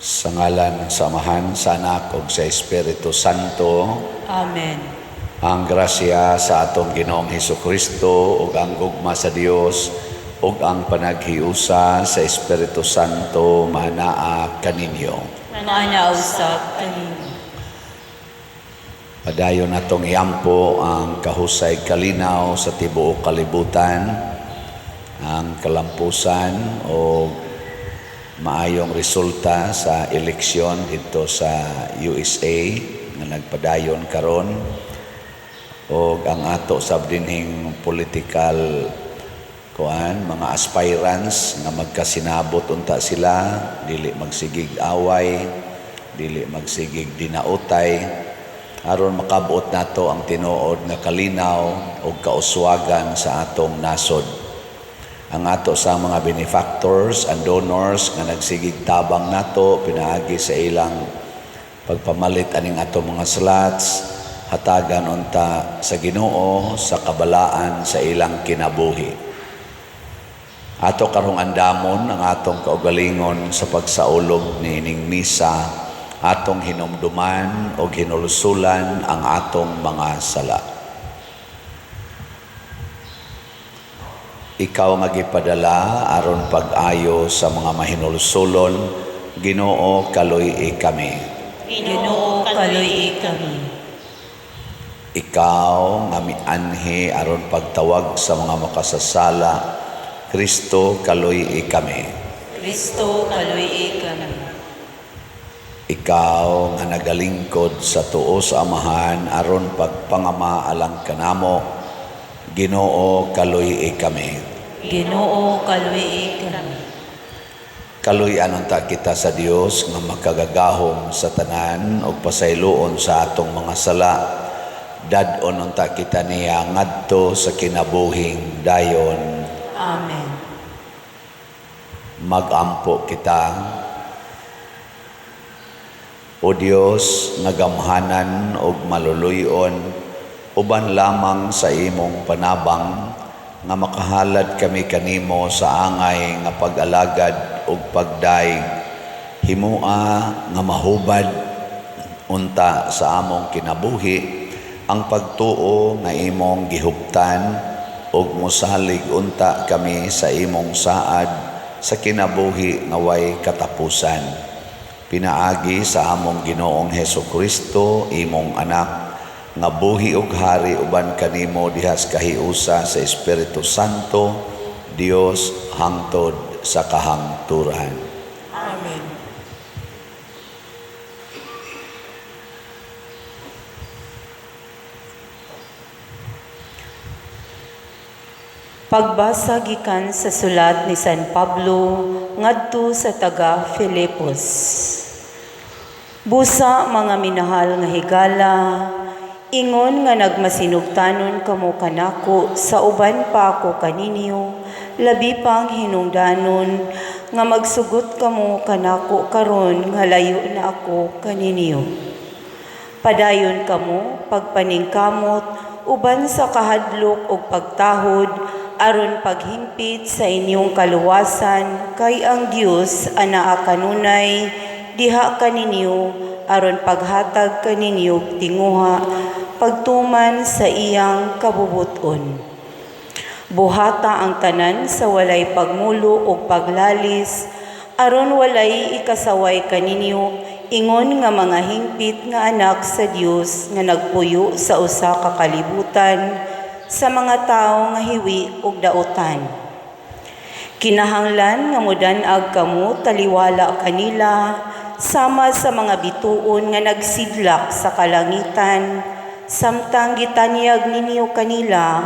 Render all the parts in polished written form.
Sa ngalan sa Amahan, sa Anak ug sa Espiritu Santo. Amen. Ang grasya sa atong Ginoong Hesus Kristo ug ang gugma sa Dios ug ang panaghiusa sa Espiritu Santo manaa kaninyo. Maana usab kaninyo. Padayon natong iampo ang kahusay kalinaw sa tibuok kalibutan, ang kalampusan o maayong resulta sa eleksyon dito sa USA nga nagpadayon karon, og ang ato sab dinhing political kuan, mga aspirants nga magkasinabot unta sila, dili magsigig away, dili magsigig dinautay, aron makabot nato ang tinuod nga kalinaw ug kauswagan sa atong nasod. Ang ato sa mga benefactors and donors nga nagsigig tabang nato pinaagi sa ilang pagpamalit aning ato mga slots, hatagan unta sa Ginoo sa kabalaan sa ilang kinabuhi. Ato karong andamon ang atong kaugalingon sa pagsaulog niining misa, atong hinumduman og hinulsulan ang atong mga sala. Ikaw nga gipadala aron pag-ayo sa mga mahinulsulon, Ginoo, kaluy-i kami. Ginoo, kaluy-i kami. Ikaw nga mianhi aron pagtawag sa mga makasasala, Kristo, kaluy-i kami. Kristo, kaluy-i kami. Ikaw nga nagalingkod sa tuo sa Amahan aron pagpangama alang kanamo, Ginoo, kaluy-i kami. Ginoo, kaluy-i kami. Kaluy-an unta kita sa Dios nga makagagahom sa tanan ug pasayloon sa atong mga sala. Dad-on unta kita niya ngadto sa kinabuhing dayon. Amen. Magampo kita. O Dios nga gamhanan ug maluluy-on, uban lamang sa imong panabang nga makahalad kami kanimo sa angay nga pag-alagad ug pagdaig, himua nga mahubad unta sa among kinabuhi ang pagtuo nga imong gihuptan ug mosalig unta kami sa imong saad sa kinabuhi nga way katapusan. Pinaagi sa among Ginoong Hesus Kristo, imong anak, nga buhi ug hari uban kanimo diha sa kahiusa sa Espiritu Santo, Dios hangtod sa kahangturan. Amen. Pagbasa gikan sa sulat ni San Pablo ngadto sa taga Filipos. Busa mga minahal nga higala, ingon nga nagmasinugtanon kamo kanako sa uban pa ako kaninyo, labi pang hinungdanon nga magsugot kamo kanako karon nga layo na ako kaninyo. Padayon kamo pagpaningkamot uban sa kahadlok ug pagtahod aron paghimpit sa inyong kaluwasan, kay ang Dios anaa kanunay diha kaninyo aron paghatag kaninyo tinguha pagtuman sa iyang kabubuton. Buhata ang tanan sa walay pagmulo ug paglalis aron walay ikasaway kaninyo, ingon nga mga hingpit nga anak sa Dios nga nagpuyo sa usa ka kalibutan sa mga tawo nga hiwi ug dautan. Kinahanglan nga modan-ag kamo taliwala kanila sama sa mga bituon nga nagsidlak sa kalangitan, samtang gitanyag ninyo kanila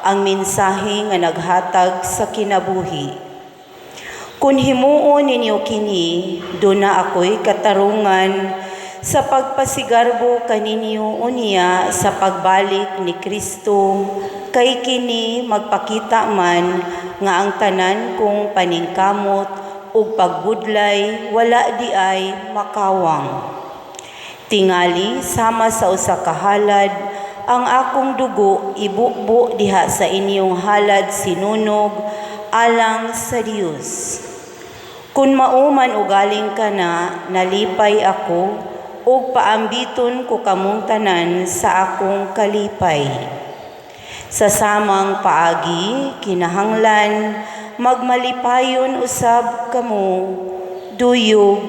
ang mensahe nga naghatag sa kinabuhi. Kun himuon ninyo kini, duna ako'y katarungan sa pagpasigarbo kaninyo unya sa pagbalik ni Kristo, kay kini magpakita man nga ang tanan kong paningkamot ug pagbudlay wala di ay makawang. Tingali sama sa usa ka halad, ang akong dugo ibubo diha sa inyong halad sinunog alang sa Dios. Kun mao man ugaling kana, nalipay ako ug paambiton ko kamong tanan sa akong kalipay. Sa samang paagi, kinahanglan magmalipayon usab kamo duyog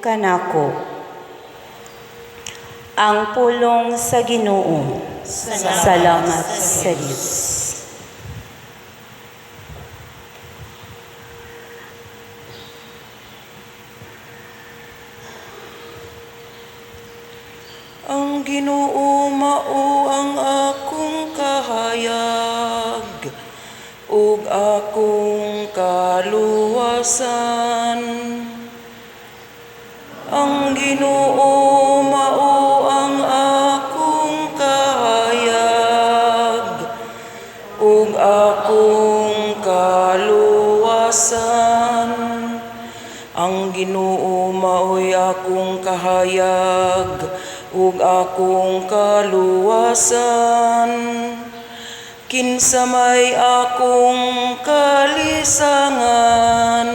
kanako. Ang pulong sa Ginoo. Salamat sa Dios. Ang Ginoo mao ang akong kahayag ug akong kaluwasan. Ang Ginoo mao ang akong kahayag ug akong kaluwasan. Ang Ginoo mao'y akong kahayag ug akong kaluwasan. Kinsa may akong kalisangan?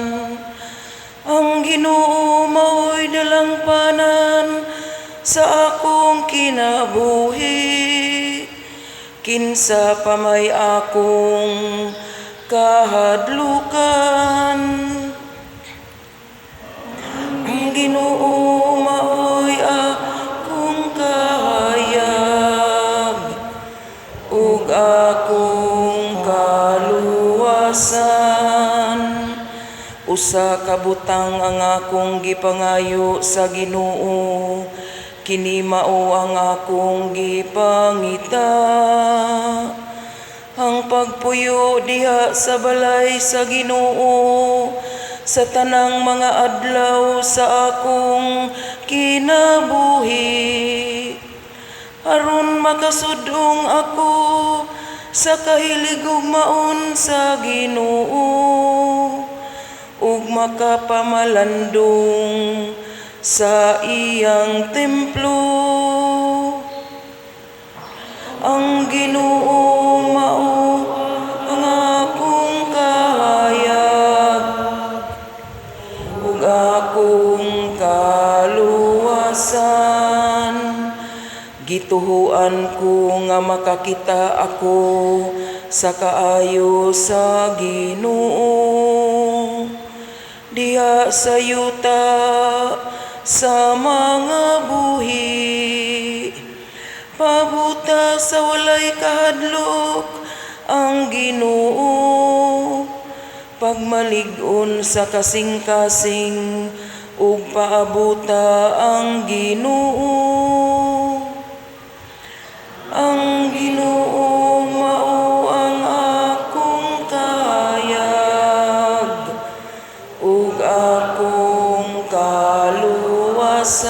Ang Ginoo mao'y dalangpanan sa akong kinabuhi. Kinsa pa may akong kahadlukan? Ang Ginoo mao'y akong kahayag ug akong kaluwasan. Usa ka butang ang akong gipangayo sa Ginoo, kini mao ang akong gipangita: ang pagpuyo diha sa balay sa Ginoo sa tanang mga adlaw sa akong kinabuhi, aron makasudong ako sa kahiligugmaon sa Ginoo ug makapamalandong sa iyang templo. Ang Ginoo mao ang akong kahayag ug akong kaluwasan. Gituhuan ko nga makakita ako sa kaayo sa Ginoo diha sa yuta sa mga buhi. Pabuta sa walay kahadlok ang Ginoo, pagmalig-on sa kasing-kasing ug paabuta ang Ginoo. Ang Ginoo mao ang akong kahayag ug akong kaluwasan.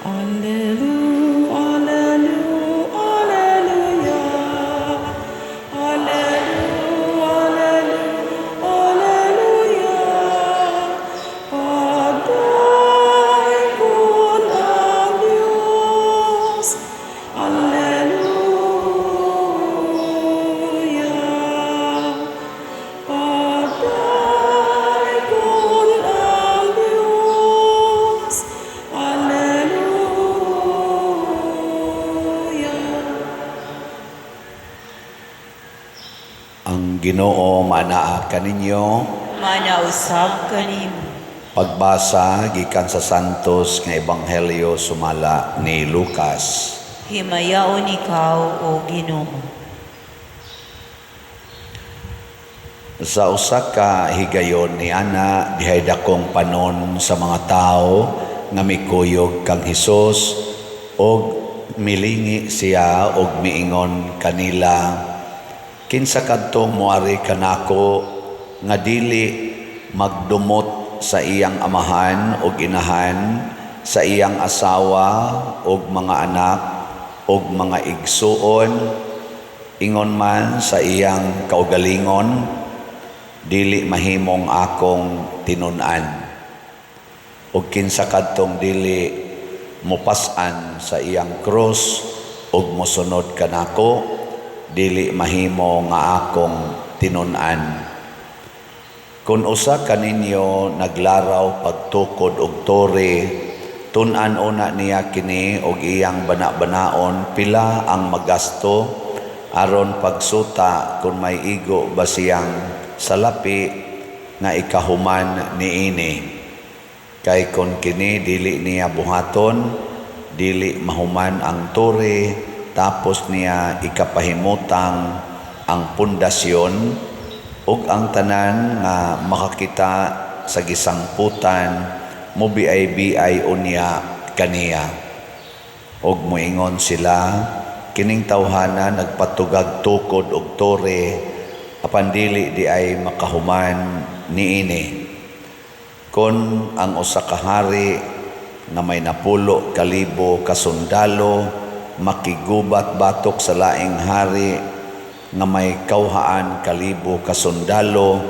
Alleluia, alleluia, alleluia. Alleluia, alleluia, alleluia. Padayon ang Diyos. Alleluia. Padayon ang Diyos. Alleluia. Ang Ginoo manaa kaninyo. Mana usab kanimo. Pagbasa gikan sa Santos nga Ebanghelyo sumala ni Lucas. Himayaon ikaw, o Ginoo. Sa usa ka higayon ni ana, dihay dakong panon sa mga tawo nga mikuyog kang Hesus, og milingi siya og miingon kanila, "Kinsa kadtong moari kanako nga dili magdumot sa iyang amahan og inahan, sa iyang asawa og mga anak og mga igsuon, ingon man sa iyang kaugalingon, dili mahimong akong tinun-an. Ug kinsa kadtong dili mopas-an sa iyang krus ug mosunod kanako, dili mahimo nga akong tinun-an. Kung usa kaninyo naglaraw pagtukod og tore, tun-an una niya kini og iyang bana-banaon pila ang magasto aron pagsuta kung may igo ba siyang salapi nga ikahuman niini. Kay kon kini dili niya buhaton, dili mahuman ang tore, tapos niya ikapahimutang ang pundasyon ug ang tanan nga makakita sa gisangputan mobiay-biay unya kaniya. Ug moingon sila, kining tawhana nagpatugag tukod og tore apan dili di ay makahuman niini. Kon ang usa ka hari nga may 10,000 ka sundalo makigubat batok sa laing hari nga may 200,000 ka sundalo,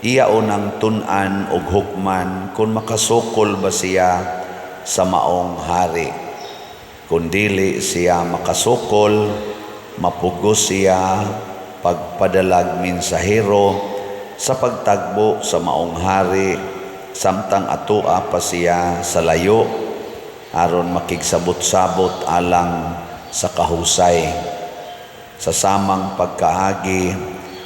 iya unang tun-an og hukman kung makasukol ba siya sa maong hari. Kung dili siya makasukol, mapugos siya pagpadalag mensahero sa pagtagbo sa maong hari samtang atua pa siya sa layo aron makigsabot-sabot alang sa kahusay. Sa samang pagkaagi,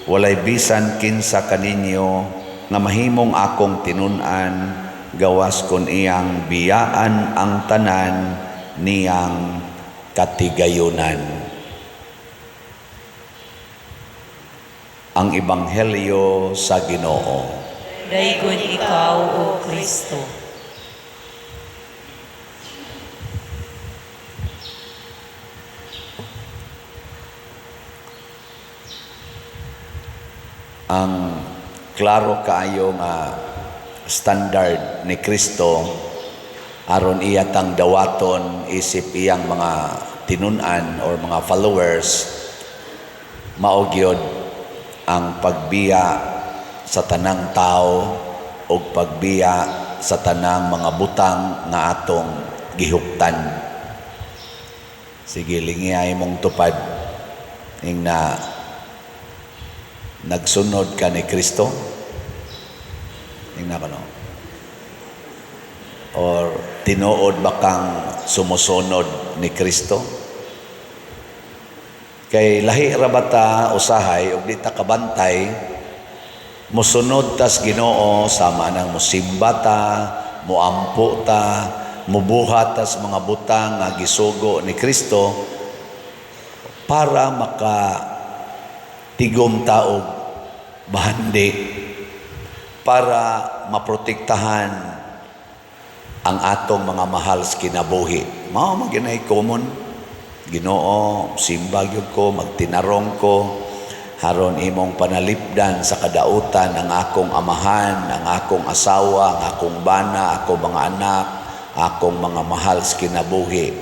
walay bisan kinsa kaninyo nga mahimong akong tinun-an gawas kon iyang biyaan ang tanan niyang katigayunan. Ang Ebanghelyo sa Ginoo. Daygon ikaw, O Kristo. Ang klaro kaayo nga standard ni Kristo aron iya tang dawaton isip iyang mga tinun-an or mga followers, mao gyud ang pagbiya sa tanang tao o pagbiya sa tanang mga butang nga atong gihuptan. Sige, lingiyay mong tupad ing na nagsunod ka ni Kristo. Ing na kano? Or tinuod ba kang sumusunod ni Kristo? Kay lahi ra ba ta usahay og di ta kabantay, musunod tas Ginoo sama nang musimba ta, muampo ta, mubuhat tas mga butang nga gisugo ni Kristo para maka tigom ta og bahandi, para maprotektahan ang atong mga mahal sa kinabuhi. Mao man gyud common. Ginoo, simba gyud ko, magtinarong ko, haron imong panalipdan sa kadautan ang akong amahan, ang akong asawa, ang akong bana, akong mga anak, akong mga mahal sa kinabuhi.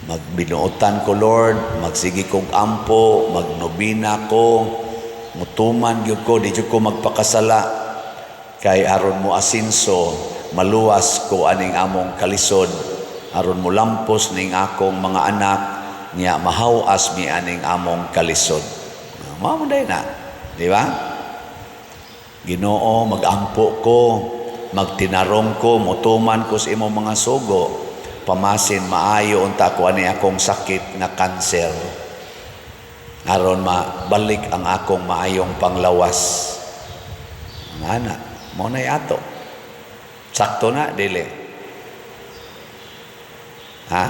Magbinuotan ko, Lord, magsigi kong ampo, magnobina ko, mutuman gyud ko, di gyud ko magpakasala. Kay aron mo asinso, maluwas ko aning among kalisod, aron mo lampos ning akong mga anak, niya mahawas mi aning among kalisod. Mao man day na, di ba? Ginoo, magampo ko, magtinarong ko, mutuman ko sa imong mga sugo. Pamasin maayo unta ko ani akong sakit nga kanser. Aron mabalik ang akong maayong panglawas. Ana, mo nay ato. Sakto na dili. Ha?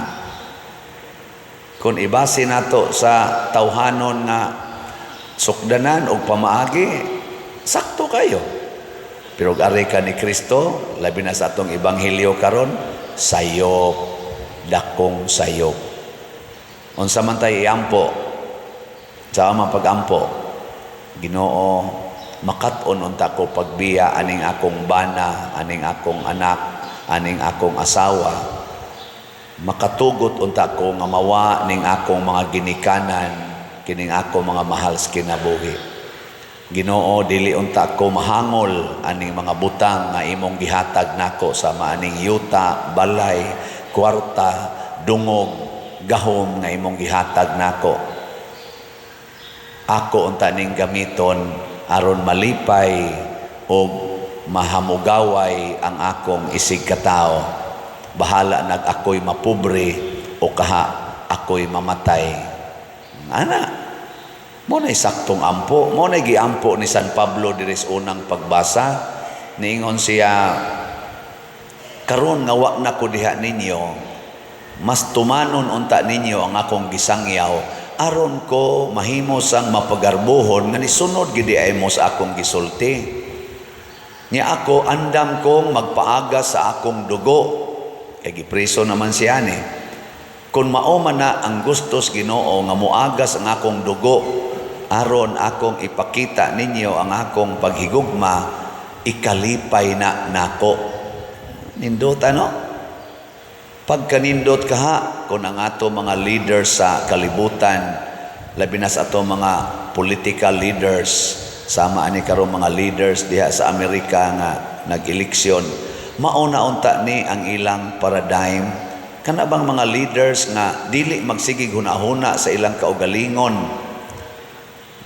Kung ibase nato sa tawhanon nga sukdanan og pamaagi, sakto kayo. Pero ari ka ni Kristo, labi na sa atong ebanghelyo karon, sayop, dakong sayop. Unsa man tay iampo? Sa man pag-ampo, Ginoo, makat-on unta ko pagbiya aning akong bana, aning akong anak, aning akong asawa. Makatugot unta ko nga mawa ning akong mga ginikanan, kining akong mga mahal sa kinabuhi. Ginoo, dili unta ko mahangol aning mga butang nga imong gihatag nako sa maaning yuta, balay, kwarta, dungog, gahom nga imong gihatag nako. Ako unta ning gamiton aron malipay og mahamugaway ang akong isig katao. Bahala nag ako'y mapobre o kaha ako'y mamatay. Ana, mao na saktong ampo, mao na giampo ni San Pablo diri sa unang pagbasa. Niingon siya, karon nga wa na ko diha ninyo, mas tumanon unta ninyo ang akong gisangyaw aron ko mahimo sang mapagarbohon nga nisunod gid ay mo sa akong gisulti. Nya ako andam kong magpaaga sa akong dugo. Kay gipreso naman siya ni. Kung mao man na ang gustos Ginoo nga moagas ang akong dugo aron akong ipakita ninyo ang akong paghigugma, ikalipay na nako. Nindot, ano? Pagkanindot kaha kung ang ato mga leaders sa kalibutan, labi na sa ato mga political leaders, sama ani karon mga leaders diha sa Amerika nga nag-eleksyon, mao na unta ni ang ilang paradigm. Kana bang mga leaders nga dili magsigig hunahuna sa ilang kaugalingon,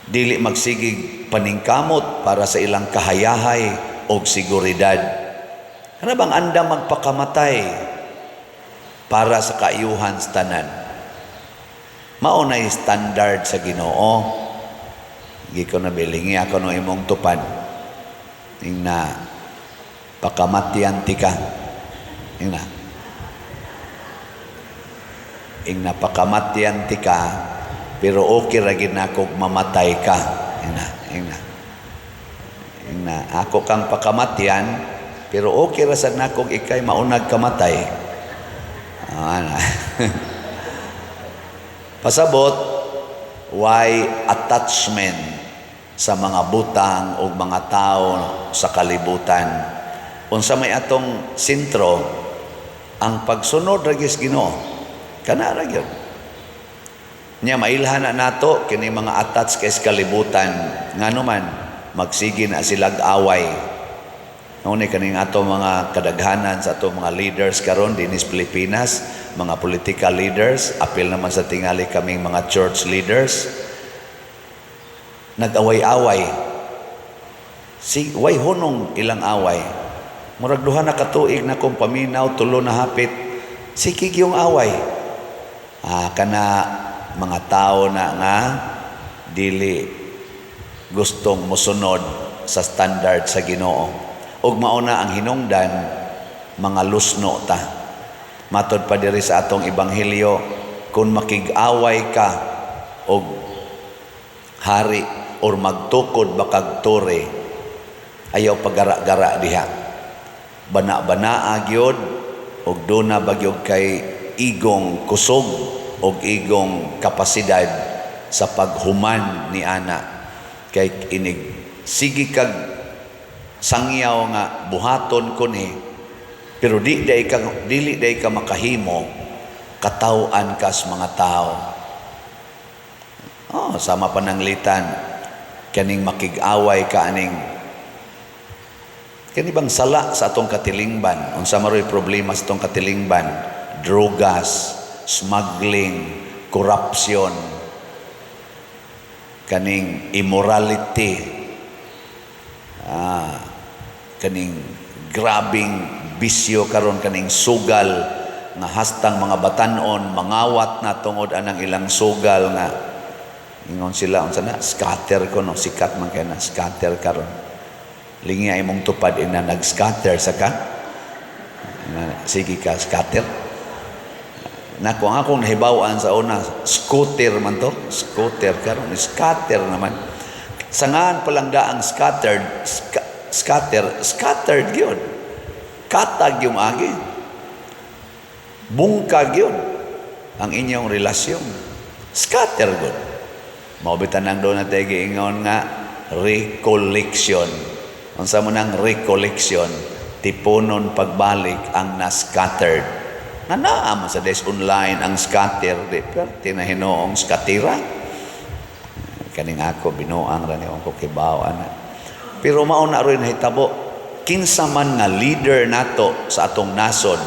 dili magsigig paningkamot para sa ilang kahayahay og seguridad. Kana bang andam magpakamatay para sa kaayuhan sa tanan. Mao na standard sa Ginoo. Gi ko na bilingi ako no imong tupad. Ingna pakamatyan tika. Ingna. Ingna pakamatyan tika, pero okay ra gid nako mamatay ka. Ingna, ingna. Ingna ako kang pakamatyan, pero okay ra sad nako ikay maunag kamatay. Ah, ana. Pasabot, why attachment sa mga butang o mga tao sa kalibutan? Unsa may atong sentro, ang pagsunod ra gyud sa Ginoo. Kana ra gyud. Nya mailhan na nato kini mga attached kay sa kalibutan, ngano man magsige na silag away. Ngunit kaning ato mga kadaghanan sa ato mga leaders karon dinhi sa Pilipinas, mga political leaders, apil naman sa tingali kaming mga church leaders, nag-away-away. Si way hunong ilang away. Murag 2 na ka tuig na kong paminaw, 3 na hapit, sikig yung away. Kana mga tao na nga dili gustong mosunod sa standard sa Ginoo. Ug mao na ang hinungdan, mga lusno ta. Matod pa diri sa atong ebanghelyo, kung makig-away ka og hari or magtukod bakag tore, ayaw pagara-gara diha. Bana-banaa gyud og duna bagyog kay igong kusog og igong kapasidad sa paghuman ni ana. Kay inig sige kag sangyaw nga buhaton ko ni, pero di day ka, dili day ka makahimo, kataw-an kas mga tao. Oh, sama pananglitan kaning makig-away ka aning kani bang sala sa atong katilingban. Unsa maroy problema sa atong katilingban? Drogas, smuggling, corruption, kaning immorality, kaning grabing bisyo karon, kaning sugal nga hastang mga batanon mangawat na tungod anang ilang sugal nga ingon sila unsa na scatter ko no, sikat man kay na scatter karon. Lingi ay imong tupad ina nag-scatter sa ka. Na, sige ka scatter. Na kung akong nahibaw-an sa una, scooter man to, scooter karon, scatter naman. Sangaan pa lang da ang scattered, scatter, scattered gyud. Katag yung agi. Bungkag yun ang inyong relasyon. Scatter gud. Mao bitan ang doon natin giingon nga recollection. Unsa mo nang recollection? Tipunon pagbalik ang na-scattered. Nga naa man sa des online ang scatter, di perti na hinuong skatira. Kaning ako binuang ra ni ko kibaw ana. Pero mao na rin nahitabo, kinsa man nga leader nato sa atong nasod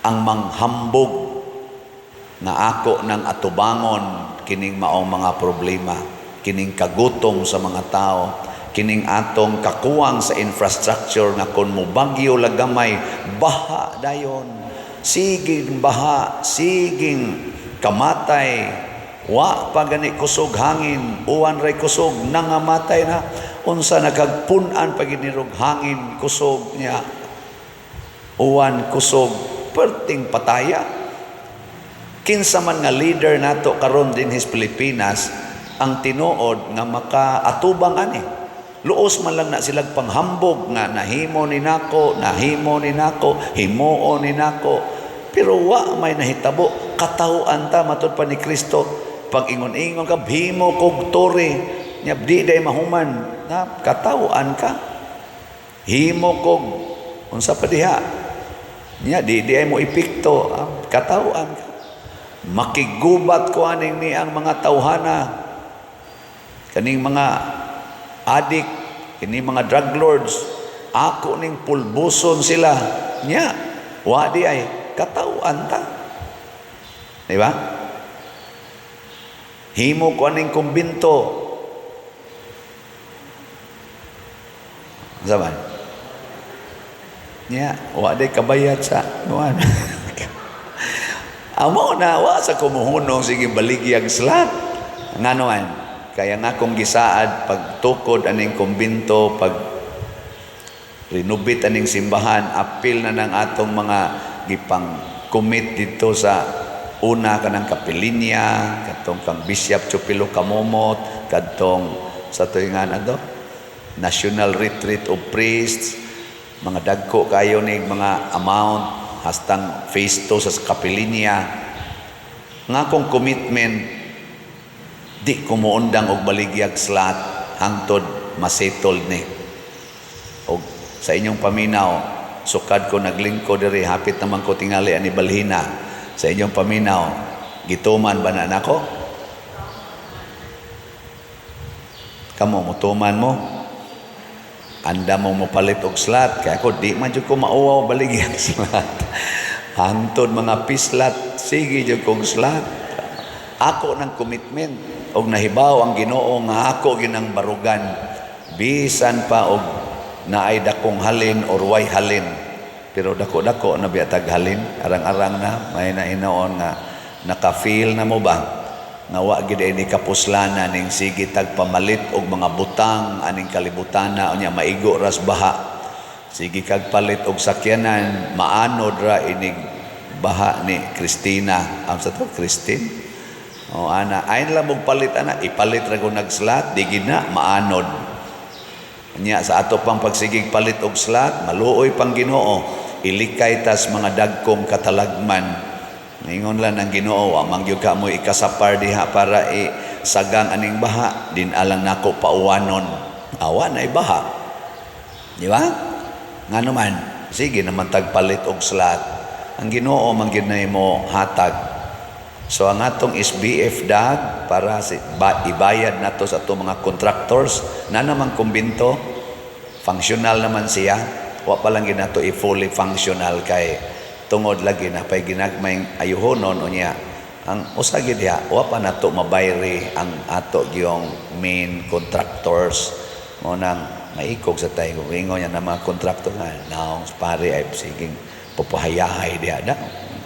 ang manghambog nga ako ng atubangon Kining maong mga problema, kining kagutom sa mga tao, kining atong kakuwang sa infrastructure nga kung mubagyo lagamay, baha dayon, siging baha, siging kamatay. Wa pa gani kusog hangin, uwan ray kusog, nangamatay na. Unsa nakagpun-an pa ginirog hangin kusog niya, uwan kusog, perting pataya. Kinsa man nga leader nato karon dinhi sa Pilipinas ang tinuod nga makaatubang ani? Luos man lang na silag panghambog nga nahimo ni nako, nahimo ni nako, himuon ni nako, pero wa may nahitabo. Katawhan ta, matud pa ni Kristo, pag ingon-ingon ka, himo kog tore nya, di day mahuman na. Katawhan ka, himo kog unsa pa diha nya, di ay mo epekto. Ah, katawhan ka. Makigubat ko aning ni ang mga tawhana, kaning mga adik, kini mga drug lords, ako ning pulbuson sila nya, wa di ay. Katawhan ta, di ba? Himo ko aning kumbinto. Unsa man nya, wa di kabayat sa nuan. Amo na wa sa kumuhunong, sige baligyag slot. Ngano man? Kaya nga kung gisaad pagtukod aning kumbinto, pag renovate aning simbahan, apil na ng atong mga gipang commit dito sa una, kanang kapilinya, katong kang Bishop Chupilo Kamomot, kadtong sa tuingan ato National Retreat of Priests, mga dagko kayo ni mga amount hastang phase 2 sa kapilinya. Nga kong commitment, di ko moundang og baligyag slot hangtod masettled ni. Og sa inyong paminaw, sukad ko naglingkod diri, hapit naman ko tingali ani balhina. Sa inyong paminaw, gituman ba na nako? Kamo mutuman mo? Anda mo mopalit og slot? Kay ako, di man jud ko mauwaw baligyag slot. Hangtod mga pislat, sige jud kong slot. Ako ng commitment og nahibaw ang Ginoo nga ako ginang barugan, bisan pa og naay dakong halin or way halin, pero dako-dako na biya tag halin, arang-arang na may na hinoon nga naka-feel na mo ba nga wa gid ay ni kapuslana ning sige tag pamalit og mga butang aning kalibutana. Unya maigo ras baha, sige kag palit og sakyanan, maanod ra inig baha ni Christina. Am sa to Christine o ana, ayon lang mong palit ana, ipalit ra ko nagslot, di gid na maanod. Nya sa ato pang pagsigig palit og slot, maluoy pang Ginoo, ilikay tas mga dagkong katalagman. Ningon lang ang Ginoo, wa man gyud ka mo ikasapar diha para isagang aning baha, din alang nako pauwanon. Awa na baha. Di ba? Ngano man, sige naman tagpalit og slot. Ang Ginoo man gyud na imo hatag. So ang atong SBF dag para si, ba, ibayad nato sa atong mga contractors na naman kumbinto, functional naman siya. Wa pa lang gyud nato i-fully functional kay tungod lagi na pay ginagmay ayuhonon. Unya ang usa gyud diha, wa pa nato mabayri ang ato gyung main contractors. Mo nang maikog sa tayo ingon niya na mga contractor nga naong pare ay siging pupahayahay diha da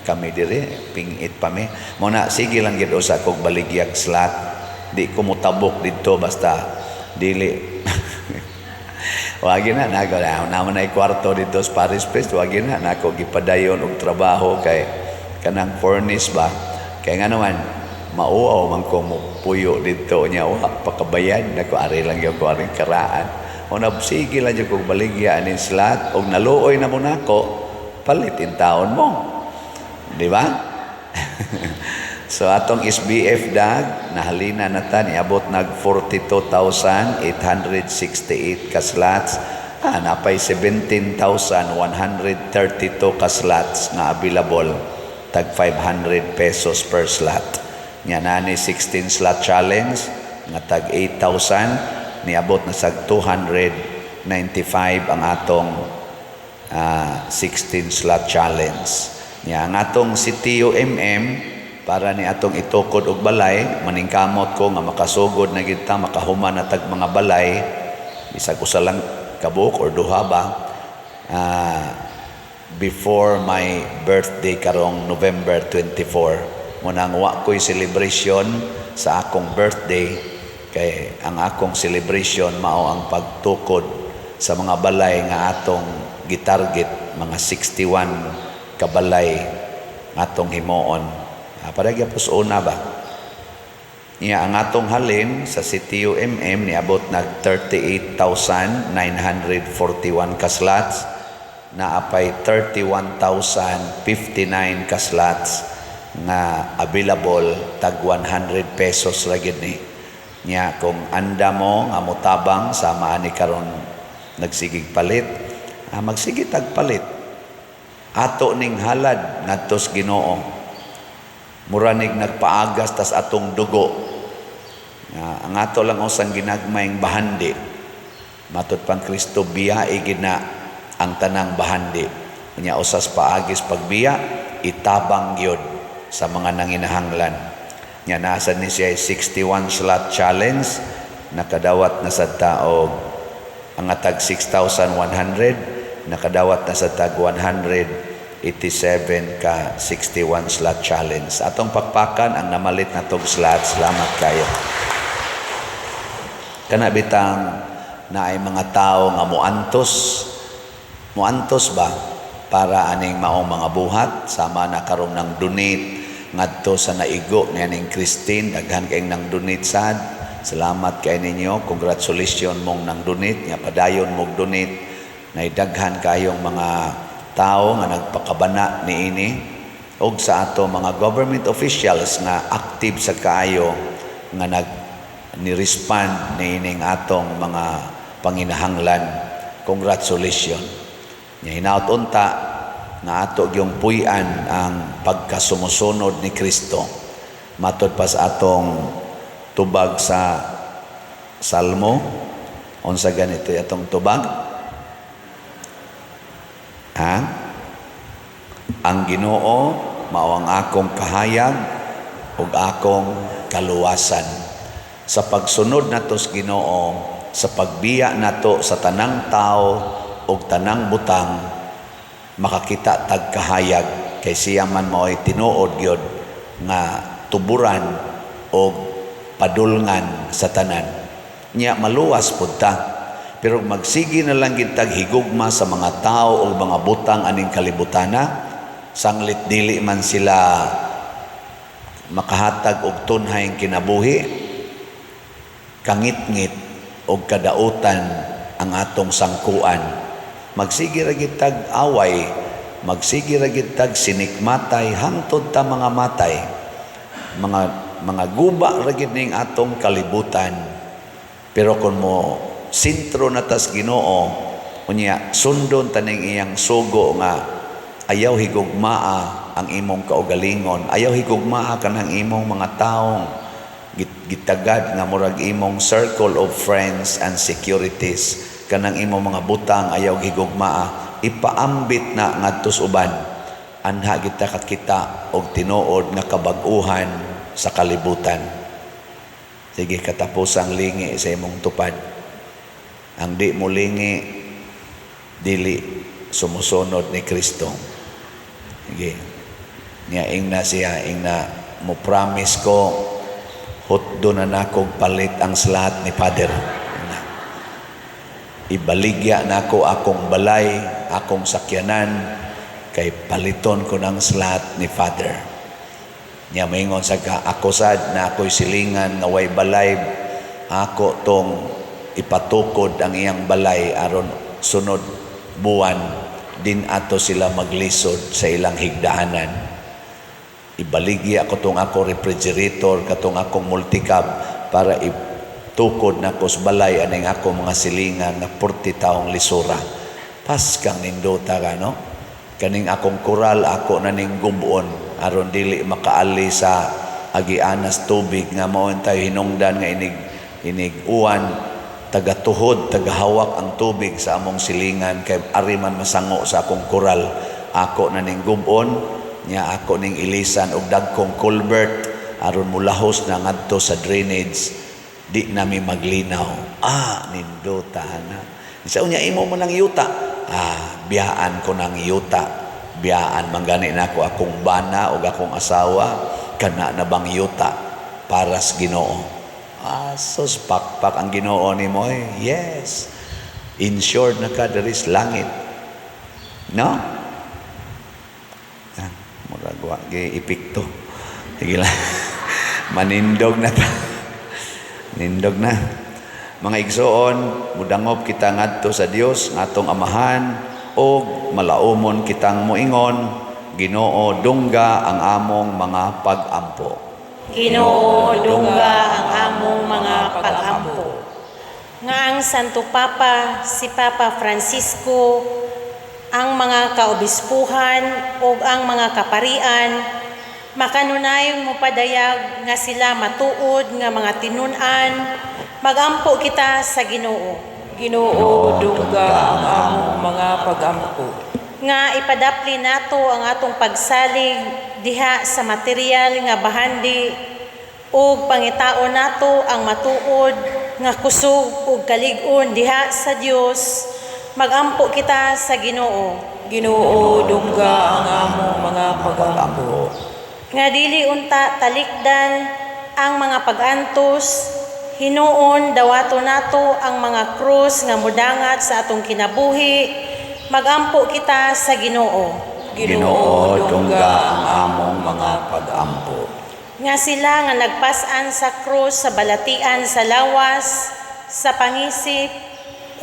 kami diri pingit pa mi. Mo na sige lang gid usa kog baligyag slot, di ko motabok didto basta dili. Wagi na nako na naman ay kwarto dito sa Paris Place. Wagi na nako gipadayon og trabaho kay kanang furnace ba, kay nga naman mauaw man ko mo puyo didto nya wa pakabayad nako, ari lang gyud ko aring karaan. O na sige lang gyud kog baligya aning slot og naluoy na mo nako, palit in taon mo, di ba? So atong SBF dag nahalina na ta, niabot nag 42,868 ka slots. Ah, napay 17,132 ka slots nga available, tag 500 pesos per slot. Nya nani 16 slot challenge nga tag 8,000, niabot na sag 295 ang atong 16 slot challenge. Nya ang atong CTUMM Para ni atong itukod og balay, maningkamot ko nga makasugod na gid ta, makahuman na tag mga balay, bisag usa lang kabuok or duha ba, before my birthday karong November 24. Muna ang wa ko'y celebration sa akong birthday kay ang akong celebration mao ang pagtukod sa mga balay nga atong gitarget, mga 61 kabalay atong himuon. Para gyapos una ba? Niya ang atong halin sa CTUMM niabot nag 38,941 ka slots, naapay 31,059 ka slots nga available, tag 100 pesos ra gyud ni. Nya kung anda mo nga motabang sama ani karon nagsigig palit, magsige tag palit. Ato ning halad ngadto sa Ginoo. Mura nig nagpaagas tas atong dugo. Ang ato lang usang ginagmayng bahandi. Matud pang Kristo, biyae gid na ang tanang bahandi. Unya usas paagis pagbiya, itabang gyud sa mga nanginahanglan. Nya nasa ni siya 61 slot challenge, nakadawat na sa taog ang atag 6,100, nakadawat na sa tag 187 ka 61 slot challenge. Atong pakpakan ang namalit na tog slot. Salamat kayo. Kana bitang naay mga tao nga muantos, muantos ba para aning maong mga buhat, sama na karong nang donate ngadto sa naigo ni aning Christine, daghan kayong nang donate sad. Salamat kay ninyo. Congratulations mong nang donate nga padayon mong donate. Naidaghan kayong mga tao nga nagpakabana niini og sa ato mga government officials nga active sa kaayo nga nag ni-respond niining atong mga panginahanglan. Congratulations. Nya hinaut unta nga ato gyung puy-an ang pagkasumusunod ni Kristo. Matod pa sa atong tubag sa Salmo, unsa ganito atong tubag? Ha? Ang Ginoo mao ang akong kahayag ug akong kaluwasan. Sa pagsunod nato sa Ginoo, sa pagbiya nato sa tanang tao ug tanang butang, makakita tag kahayag kay siya man mao'y tinuod gyud nga tuburan og padulngan sa tanan. Nya maluwas pud ta. Pero magsige na lang gid tag higugma sa mga tao o mga butang aning kalibutana, sanglit dili man sila makahatag og tunhayng kinabuhi, kangitngit og kadautan ang atong sangkuan. Magsige ra gid tag away, magsige ra gid tag sinikmatay hangtod ta mga matay. Mga guba ra gid ning atong kalibutan. Pero kung mo sentro na tas Ginoo, unya sundon taning iyang sugo nga ayaw higugmaa ang imong kaugalingon, ayaw higugmaa kanang imong mga taong gitagad nga murag imong circle of friends and securities, kanang imong mga butang ayaw higugmaa, ipaambit na ngadto sa uban. Anha kita kakita og tinuod nga kabag-uhan sa kalibutan. Sige, katapusang lingi sa imong tupad. Ang di mo lingi, dili sumusunod ni Kristo. Sige. Niya ingna siya, ingna mo promise ko, hutdo na nako palit ang slot ni Father. Na. Ibaligya nako akong balay, akong sakyanan, kay paliton ko ng slot ni Father. Niya maingon sa ka, ako sad na ako'y silingan nga way balay, ako tong ipatukod ang iyang balay aron sunod buwan din ato sila maglisod sa ilang higdaanan. Ibaligya ko tong ako refrigerator, katong akong multicab para itukod na ko sa balay aning ako mga silingan nga 40 taong lisura. Paskang nindota ka, no? Kaning akong koral, ako na ning gubon aron dili makaali sa agianas tubig nga mao tayo hinungdan nga inig inig uwan, tagatuhod, tagahawak ang tubig sa among silingan kay ari man masango sa akong koral. Ako na ning gubon. Nya ako ning ilisan og dagkong culvert aron mulahos na ngadto sa drainage, di nami maglinaw. Ah, nindota na. Sa unya imo mo nang yuta. Ah, biyaan ko ng yuta. Biyaan man gani nako akong bana o akong asawa, kana na bang yuta para sa Ginoo. Ah, sus, pakpak ang Ginoo nimo eh. Yes. Insured na ka diri sa langit. No? Ah, murag wa gi epekto. Sige lang. Manindog na ta. Nindog na. Mga igsoon, mudangop kita ngadto sa Dios nga atong Amahan ug malaumon kitang moingon, Ginoo, dungga ang among mga pag-ampo. Ginoo, dungga ang among mga pag-ampo. Nga ang Santo Papa, si Papa Francisco, ang mga kaobispuhan ug ang mga kaparian, makanunayong mopadayag nga sila matuod nga mga tinun-an, magampo kita sa Ginoo. Ginoo, dungga ang among mga pag-ampo. Nga ipadapli nato ang atong pagsalig diha sa material nga bahandi ug pangitaon nato ang matuod nga kusog ug kalig-on diha sa Dios, magampo kita sa Ginoo. Ginoo, dungga ang among mga pag-ampo. Nga dili unta talikdan ang mga pag-antos, hinuon dawato nato ang mga krus nga mudangat sa atong kinabuhi, magampo kita sa Ginoo. Ginoo, dungga ang among mga pag-ampo. Nga sila nga nagpas-an sa krus sa balatian sa lawas, sa pangisip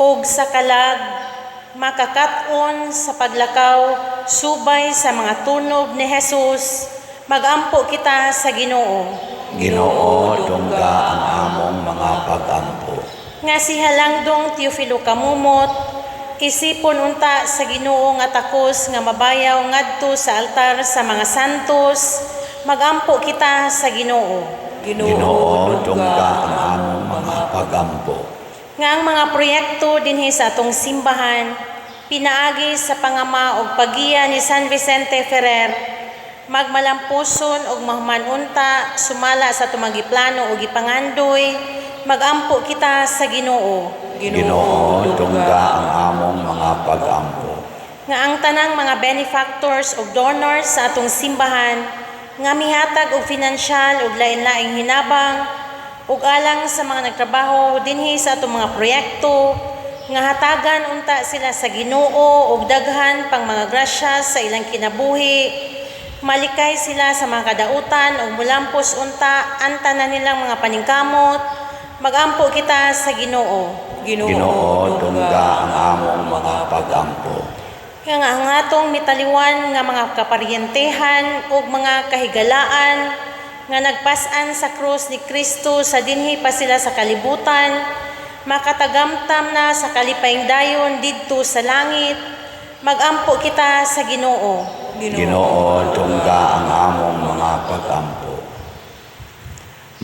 ug sa kalag, makakat-on sa paglakaw subay sa mga tunob ni Jesus, magampo kita sa Ginoo. Ginoo, dungga ang among mga pag-ampo. Nga si Halangdong Teofilo Camomot, isipon unta sa Ginoo nga takos nga mabayaw ngadto sa altar sa mga santos, magampo kita sa Ginoo. Ginoo, dungga ang among mga pag-ampo. Nga ang mga proyekto dinhi sa atong simbahan pinaagi sa pangama og paggiya ni San Vicente Ferrer, magmalampuson og mahuman unta sumala sa atong mga giplano og gipangandoy, magampo kita sa Ginoo. Ginoo, dungga ang among mga pag-ampo. Nga ang tanang mga benefactors ug donors sa atong simbahan nga mihatag og finansyal ug lain-laing hinabang ug alang sa mga nagtrabaho dinhi sa atong mga proyekto, nga hatagan unta sila sa Ginoo og daghan pang mga grasya sa ilang kinabuhi, malikay sila sa mga kadautan ug mulampos unta ang tanan nilang mga paningkamot, magampo kita sa Ginoo. Ginoo, dungga ang among mga pag-ampo. Nga ang atong mitaliwan nga mga kaparyentehan ug mga kahigalaan nga nagpas-an sa krus ni Kristo sa dinhi pa sila sa kalibutan, makatagamtam na sa kalipayng dayon didto sa langit, magampo kita sa Ginoo. Ginoo, dungga ang among mga pag-ampo.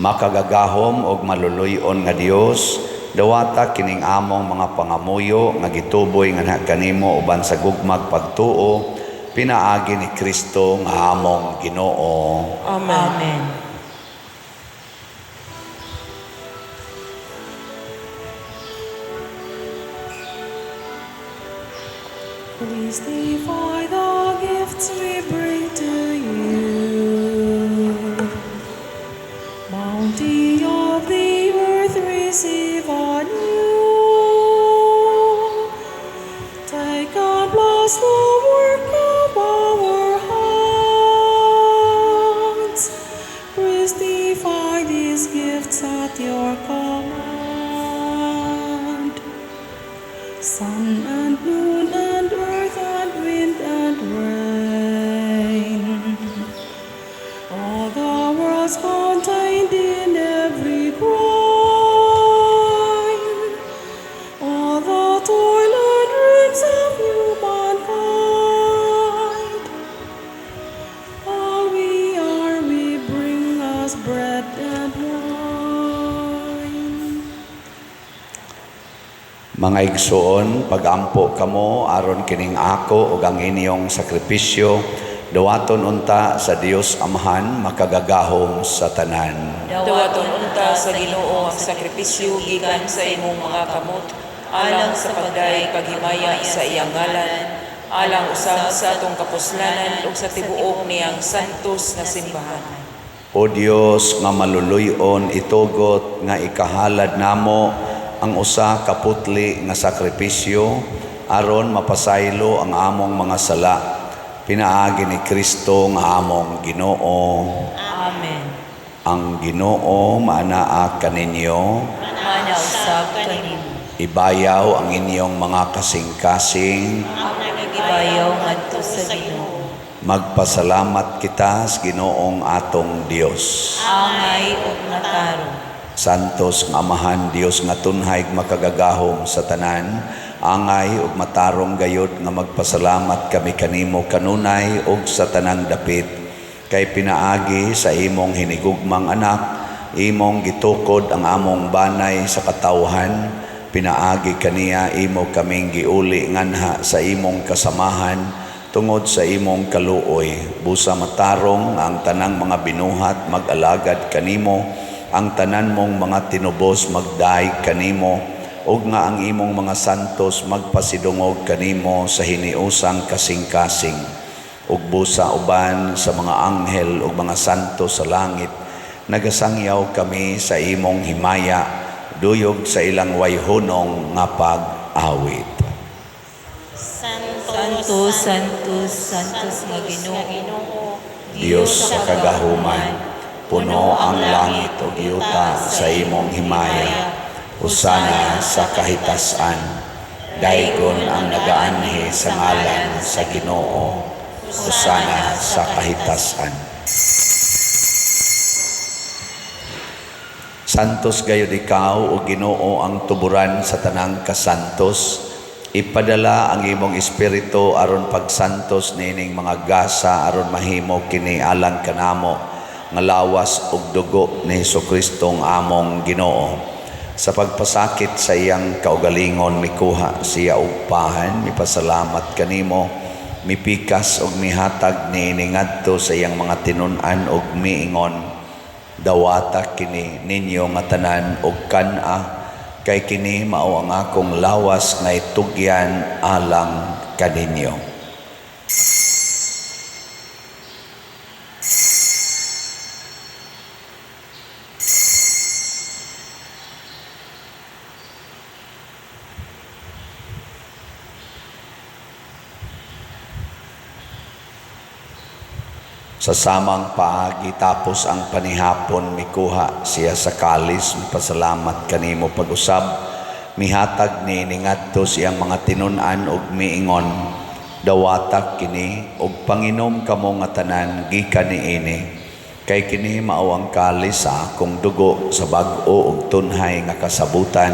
Makagagahom og maluluy-on nga Dios, dawata kining among mga pangamuyo nga gituboy nganha kanimo uban sa gugmag pagtuo, pinaagi ni Kristo nga among Ginoo. Amen. Amen. Christify the gifts we bring to you. Bounty of the earth, receive anew. Take and bless the work of our hands. Christify these gifts at your command. Sun and moon and earth and wind and rain, all the worlds contained in every grain, all the toil and dreams of humankind, all we are we bring as bread and wine. Mga igsoon, pagampo kamo aron kining ako ug ang inyong sakripisyo Dawaton unta sa Dios Amahan makagagahom sa tanan. Dawaton unta sa Ginoo ang sakripisyo gikan sa imong mga kamot alang sa pagdayeg paghimaya sa iyang ngalan, alang usab sa atong kapuslanan ug sa tibuok niyang santos nga simbahan. O Dios nga maluluyon, itugot nga ikahalad namo ang usa ka putli nga sakripisyo aron mapasaylo ang among mga sala pinaagi ni Kristo nga among Ginoo. Amen. Ang Ginoo maanaa kaninyo. Mana usab kanimo. Ibayaw ang inyong mga kasing-kasing. Ibayaw ngadto sa Ginoo. Magpasalamat kita sa Ginoong atong Dios. Angay ug matarong. Santos nga Amahan, Dios nga tunhay makagagahom sa tanan, angay ug matarong gayod nga magpasalamat kami kanimo kanunay ug sa tanang dapit, kay pinaagi sa imong hinigugmang anak, imong gitukod ang among banay sa katawhan, pinaagi kaniya imo kaming giuli nganha sa imong kasamahan tungod sa imong kaluoy. Busa matarong nga ang tanang mga binuhat mag-alagad kanimo, ang tanan mong mga tinubos magdaig kanimo, ug nga ang imong mga santos magpasidungog kanimo sa hiniusang kasing-kasing. Ug busa uban sa mga anghel ug mga santos sa langit, nagasangyaw kami sa imong himaya, duyog sa ilang wayhunong nga pag-awit. Santo, Santo, Santos nga Ginoo. Dios sa kagahuman, puno ang langit ug yuta sa imong himaya. Hosana sa kahitasan. Daygon ang nagaanhi sa ngalan sa Ginoo. Hosana sa kahitasan. Santos gayud ikaw o Ginoo ang tuburan sa tanang kasantos. Ipadala ang imong espiritu aron pagsantos niining mga gasa aron mahimo kini alang kanamo nga lawas ug dugo ni Hesukristo ang among Ginoo. Sa pagpasakit sa iyang kaugalingon mikuha siya og pahan, mipasalamat kanimo, mipikas ug mihatag niini ngadto sa iyang mga tinun-an ug miingon: "Dawata kini ninyo nga tanan og kan-a, kay kini mao ang akong lawas nga itugyan alang kaninyo." Sa samang paagi tapos ang panihapon, mikuha siya sa kalis, mipasalamat kanimo pag-usab, mihatag niini ngadto sa iyang mga tinun-an ug miingon: "Dawata kini ug panginom kamo nga tanan gikan niini, kay kini mao ang kalis sa akong dugo sa bag-o ug tunhay nga kasabutan,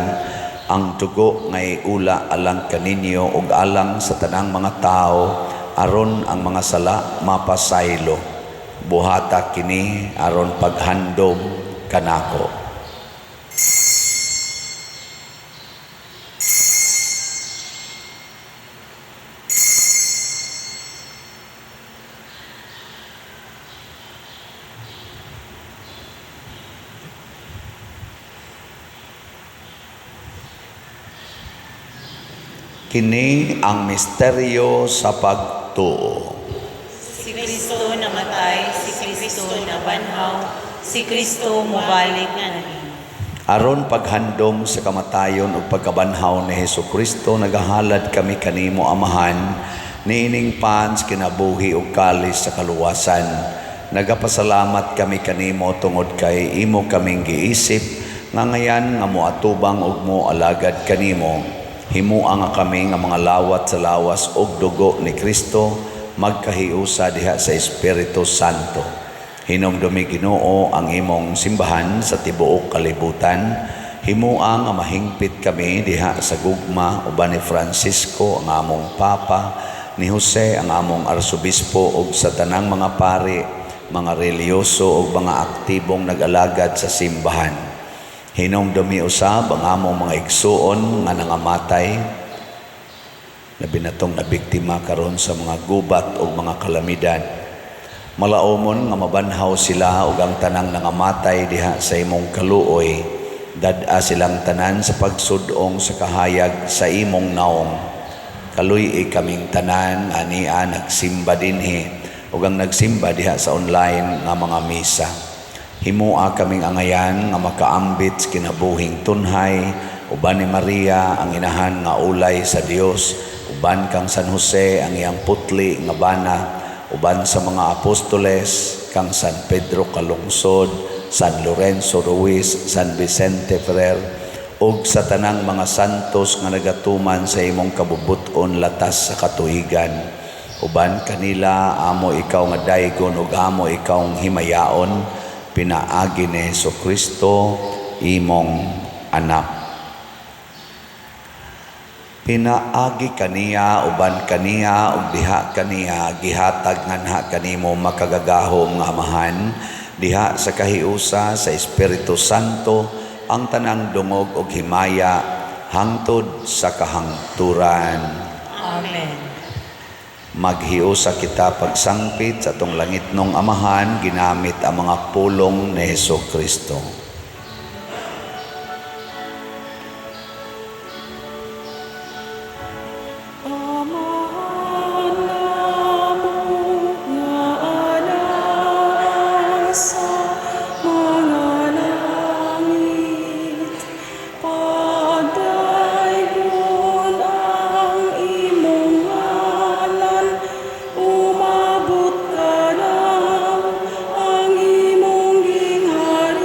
ang dugo nga iula alang kaninyo ug alang sa tanang mga tawo aron ang mga sala mapasaylo. Buhata kini aron paghandom kanako." Kini ang misteryo sa pagtuo. Si Kristo namatay, si Kristo nabanhaw, si Kristo mobalik na. Aron paghandom sa kamatayon ug pagkabanhaw ni Hesukristo, nagahalad kami kanimo, Amahan, niining pans kinabuhi ug kalis sa kaluwasan. Nagapasalamat kami kanimo tungod kay imo kaming giisip nga ngayan nga moatubang ug moalagad kanimo. Himua nga kami nga mga lawat sa lawas ug dugo ni Kristo magkahiusa diha sa Espiritu Santo. Hinumdumi, Ginoo, ang imong simbahan sa tibuok kalibutan. Himua nga mahingpit kami diha sa gugma uban ni Francisco ang among Papa, ni Jose ang among Arsobispo ug sa tanang mga pari, mga relihiyoso ug mga aktibong nag-alagad sa simbahan. Hinumdumi usab ang among mga igsuon nga nangamatay, labi na tong nabiktima karon sa mga gubat o mga kalamidad. Malaumon nga mabanhaw sila ug ang tanang nangamatay diha sa imong kaluoy. Dad-a silang tanan sa pagsud-ong sa kahayag sa imong naong. Kaluy-i kaming tanan ania nagsimba dinhi ug ang nagsimba diha sa online nga mga misa. Himoa kaming angayan nga makaambit sa kinabuhing tunhay uban ni Maria ang inahan nga ulay sa Dios, uban kang San Jose ang iyang putli nga bana, uban sa mga apostoles kang San Pedro Calungsod, San Lorenzo Ruiz, San Vicente Ferrer ug sa tanang mga santos nga nagatuman sa imong kabubut-on latas sa katuigan. Uban kanila amo ikaw nga daygon ug amo ikaw himayaon pinaagi ni Hesus Kristo imong anak. Pinaagi kaniya, uban kaniya ug diha kaniya gihatag nganha kanimo makagagahom nga Amahan diha sa kahiusa sa Espiritu Santo ang tanang dungog ug himaya hangtod sa kahangturan. Amen. Maghiusa kita pagsangpit sa atong langitnong Amahan ginamit ang mga pulong ni Hesus Kristo. Amahan namo nga anaa sa mga langit, pagdaygon ang imong ngalan, umabot kanaw ang imong gingharian,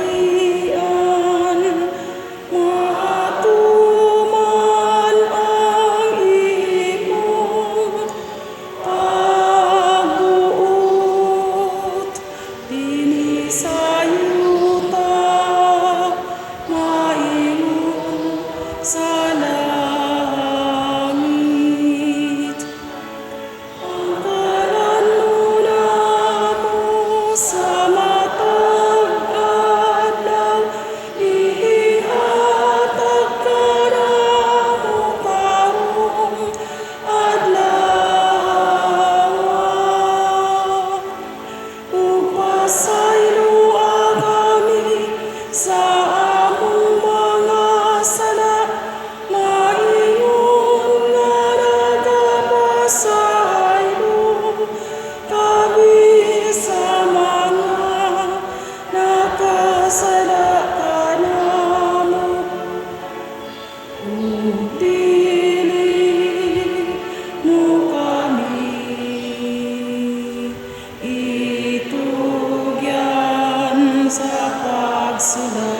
maatuman ang imong pagbuot dinhi sa yuta maingon sa langit. Ang kalan-on namo sa matag adlaw ihatag kanamo karong adlaw. Ug pasayloa kami sa among mga sala, maingon nga nagapasaylo kami sa mga nakasala kanamo. Ug dili mo kami itugyan sa pagsulay.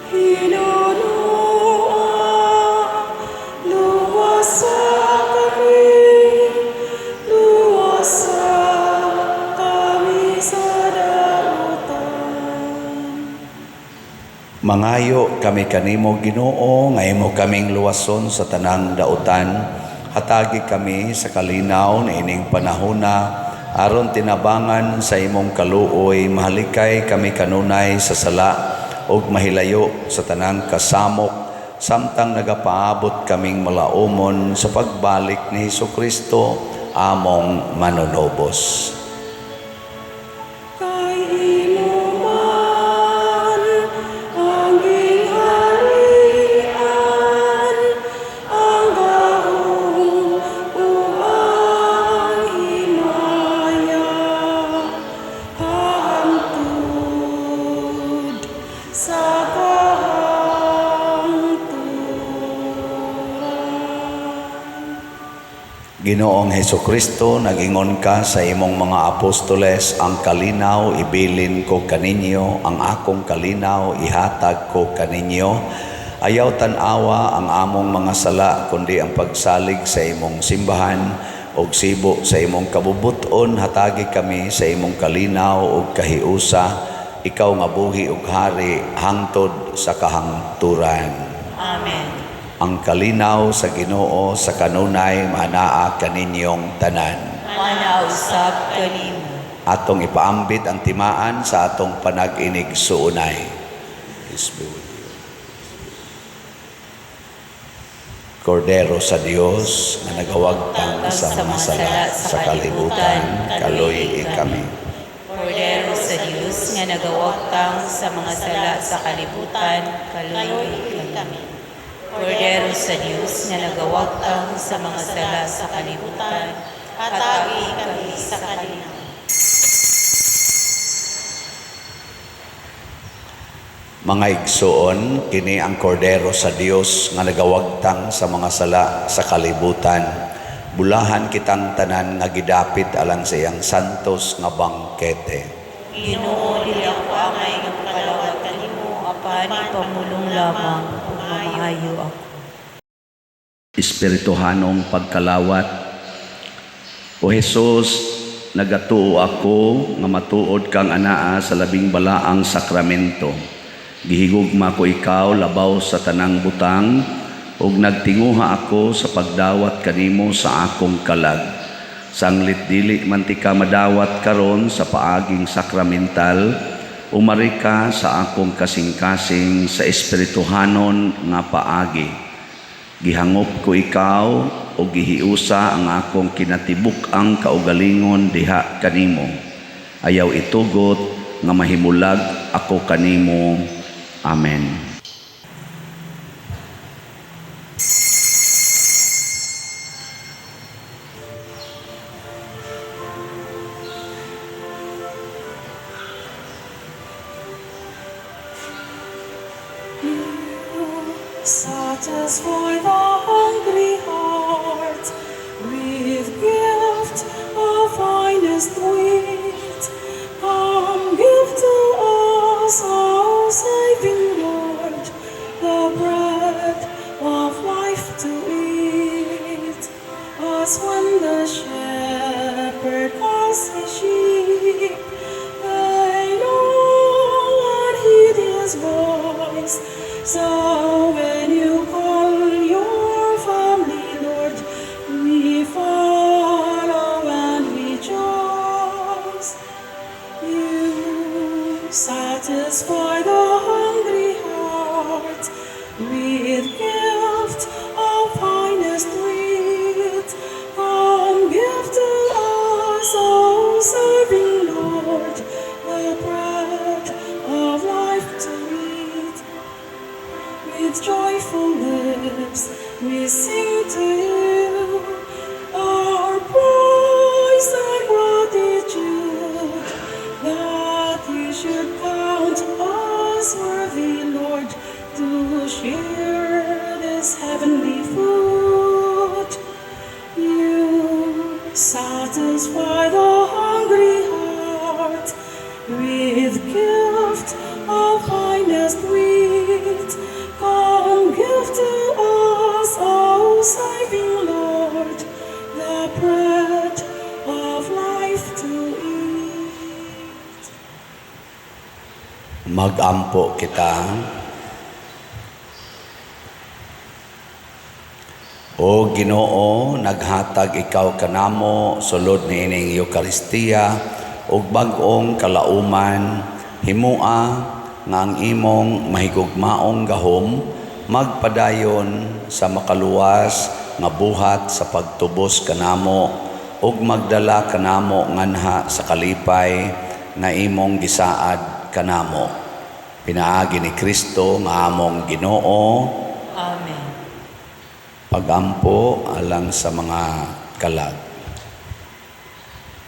Hinunoa, luwasa kami, luwasa kami sa dautan. Mangayo kami kanimo, Ginoo, nga imo kaming luwason sa tanang dautan. Hatagi kami sa kalinaw niining panahona aron tinabangan sa imong kaluoy mahalikay kami kanunay sa sala ug mahilayo sa tanang kasamok samtang nagapaabot kaming malaumon sa pagbalik ni Hesus Kristo among manunubos. Kay imo man ang gingharian, ang gahom ug ang himaya, hangtod sa kahangturan. Ginoong Hesus Kristo, nagingon ka sa imong mga apostoles, "Ang kalinaw ibilin ko kaninyo, ang akong kalinaw ihatag ko kaninyo." Ayaw tan-awa ang among mga sala, kundi ang pagsalig sa imong simbahan ug sibo sa imong kabubuton, hatagi kami sa imong kalinaw ug kahiusa, ikaw nga buhi ug hari hangtod sa kahangturan. Amen. Ang kalinaw sa Ginoo sa kanunay manaa kaninyong tanan. Maanaa usab kanimo. Atong ipaambit ang timaan sa atong panag-inigsuonay. Peace be with you. Kordero sa Dios nga nagawagtang sa mga sala sa kalibutan, kaluy-i kami. Kordero sa Dios nga nagawagtang sa mga sala sa kalibutan, kaluy-i kami. Kordero sa Dios nga nagawagtang sa mga sala sa kalibutan, Hatagi kami sa kalinaw. Mga igsoon, kini ang kordero sa Dios nga nagawagtang sa mga sala sa kalibutan. Bulahan kitang tanan nga gidapit alang sa iyang santos nga bangkete. Ginoo, dili ako angay nga makalawat kanimo, apan ipamulong lamang ug mamaayo ako. Espirituhanong pagkalawat. O Hesus, nagatuo ako nga matuod kang anaa sa labing balaang sakramento. Gihigugma ko ikaw labaw sa tanang butang ug nagtinguha ako sa pagdawat kanimo sa akong kalag. Sanglit dili man ti ka madawat karon sa paaging sakramental, umari ka sa akong kasing-kasing sa espirituhanon nga paagi. Gihangop ko ikaw o gihiusa ang akong kinatibuk-ang kaugalingon diha kanimo. Ayaw itugot nga mahimulag ako kanimo. Amen. Satisfy the hungry heart with gift of finest wheat. Come give to us, O saving Lord, the bread of life to eat. As when the shepherd calls his sheep, they know and heed his voice. So when you call your family, Lord, we follow and rejoice. You satisfy the hungry heart with gift of finest wheat. Come give to us, O serving Lord, the bread of life to eat. With joyful lips we sing to you our praise and gratitude that you should count us worthy, Lord, to share this heavenly food. You satisfy the hungry heart with gift of finest wheat. Come give to us, O saving Lord, the bread of life to eat. Magampo kita. O Ginoo, naghatag ikaw kanamo sulod niining Eukaristiya ug bag-ong kalauman, himua nga ang imong mahigugmaong gahom magpadayon sa makaluwas nga buhat sa pagtubos kanamo ug magdala kanamo nganha sa kalipay nga imong gisaad kanamo. Pinaagi ni Kristo nga among Ginoo. Amen. Pagampo alang sa mga kalag.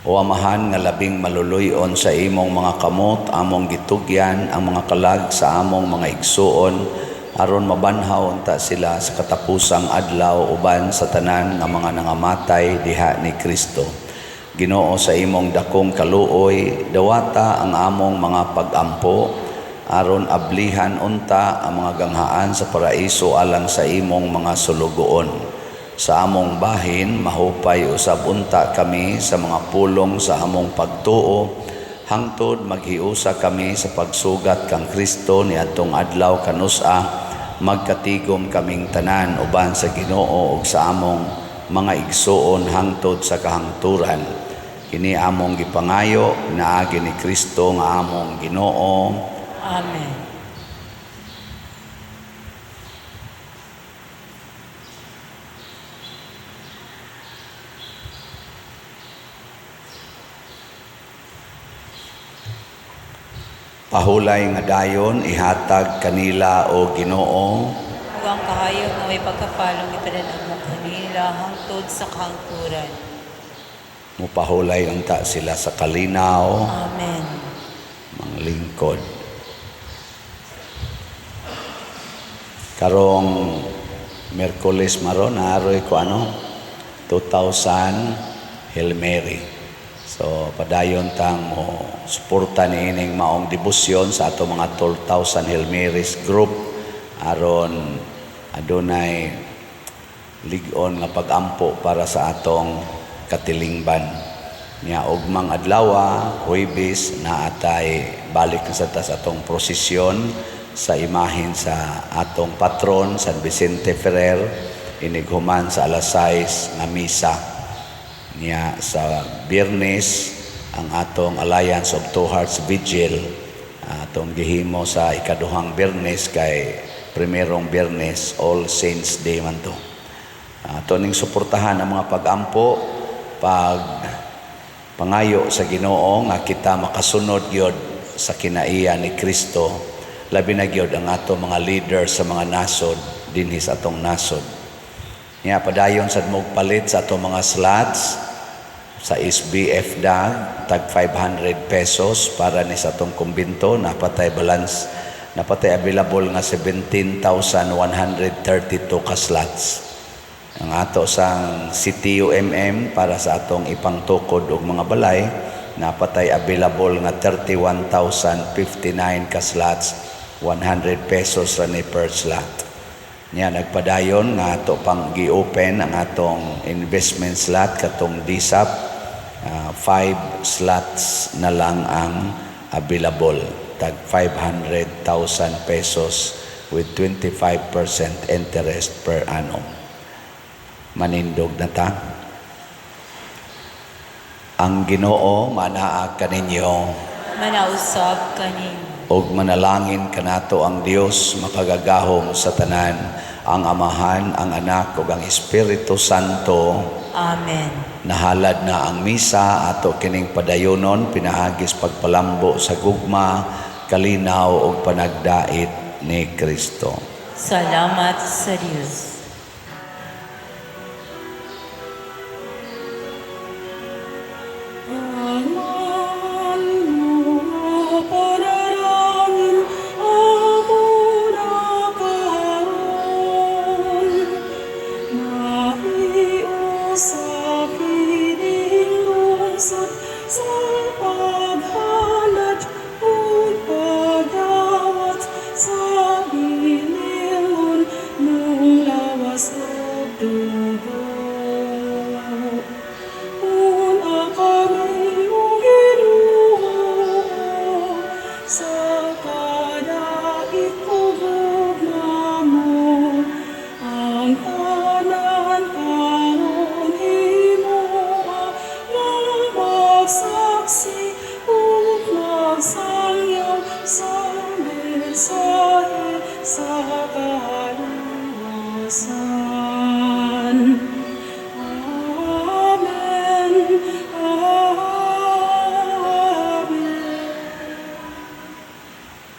O Amahan nga labing maluluyon sa imong mga kamot, among gitugyan ang mga kalag sa among mga igsuon aron mabanhaw unta sila sa katapusang adlaw uban sa tanan nga mga nangamatay diha ni Kristo. Ginoo, sa imong dakong kaluoy, dawata ang among mga pagampo aron ablihan unta ang mga ganghaan sa paraiso alang sa imong mga sulugoon. Sa among bahin, mahupay usab unta kami sa mga pulong sa among pagtuo, hangtod maghiusa kami sa pagsugat kang Kristo niadtong adlaw kanus-a, magkatigom kaming tanan uban sa Ginoo ug sa among mga igsuon hangtod sa kahangturan. Kini among gipangayo pinaagi ni Kristo nga among Ginoo. Amen. Pahulay nga dayon ihatag kanila, o Ginoo, Ug ang kahayag nga may pagkapalong ipadal-an mo kanila hangtod sa kahangturan. Mupahulay unta sila sa kalinaw, Amen. Mga lingkod. Karong Miyerkules maron, naaroy ko ano, 2000 Hail Mary. So padayon tang mo suporta ni ining maong debosyon sa ato mga 12,000 Hail Marys group aron adunay lig-on nga pagampo para sa atong katilingban. Nya ugmang adlawa, Huwebes, naatay balik na sa tas atong prosesyon sa imahen sa atong patron San Vicente Ferrer inighuman sa alas 6 nga misa. Nya sa Biyernes ang atong Alliance of Two Hearts Vigil, atong gihimo sa ikaduhang Biyernes kay primerong Biyernes All Saints Day man to. Ato ning suportahan ang mga pagampo, pag pangayo sa Ginoo nga kita makasunod gyud sa kinaiya ni Kristo, labi na gyud ang ato mga leader sa mga nasod dinhi sa atong nasod. Nya padayon sad mo palit sa ato mga slots sa SBF DAG, tag 500 pesos para ni sa atong kumbinto. Napatay balance, napatay available nga 17,132 ka slots. Ang ato sang CTUMM para sa atong ipangtukod og mga balay, napatay available nga 31,059 ka slots, 100 pesos ra ni per slot. Nya nagpadayon nga ato pang gi-open ang atong investment slot katong DSAP, 5 slots na lang ang available, tag 500,000 pesos with 25% interest per annum. Manindog na ta. Ang Ginoo manaa kaninyo. Manausab kaninyo. Ug manalangin kanato ang Dios makagagahom sa tanan, ang Amahan, ang Anak ug ang Espiritu Santo. Amen. Nahalad na ang misa, ato kining padayonon pinaagis pagpalambo sa gugma, kalinaw ug panagdait ni Kristo. Salamat sa Dios. Ang mahal mo nga panalangin, amo na karon. Maiusa kining lungsod sa paghalad ug pagdawat sa bilingon mong lawas ug dugo. Una kami, O Ginoo, sa kadait ug gugma mo, ang tanan karon himoa nga magsaksi.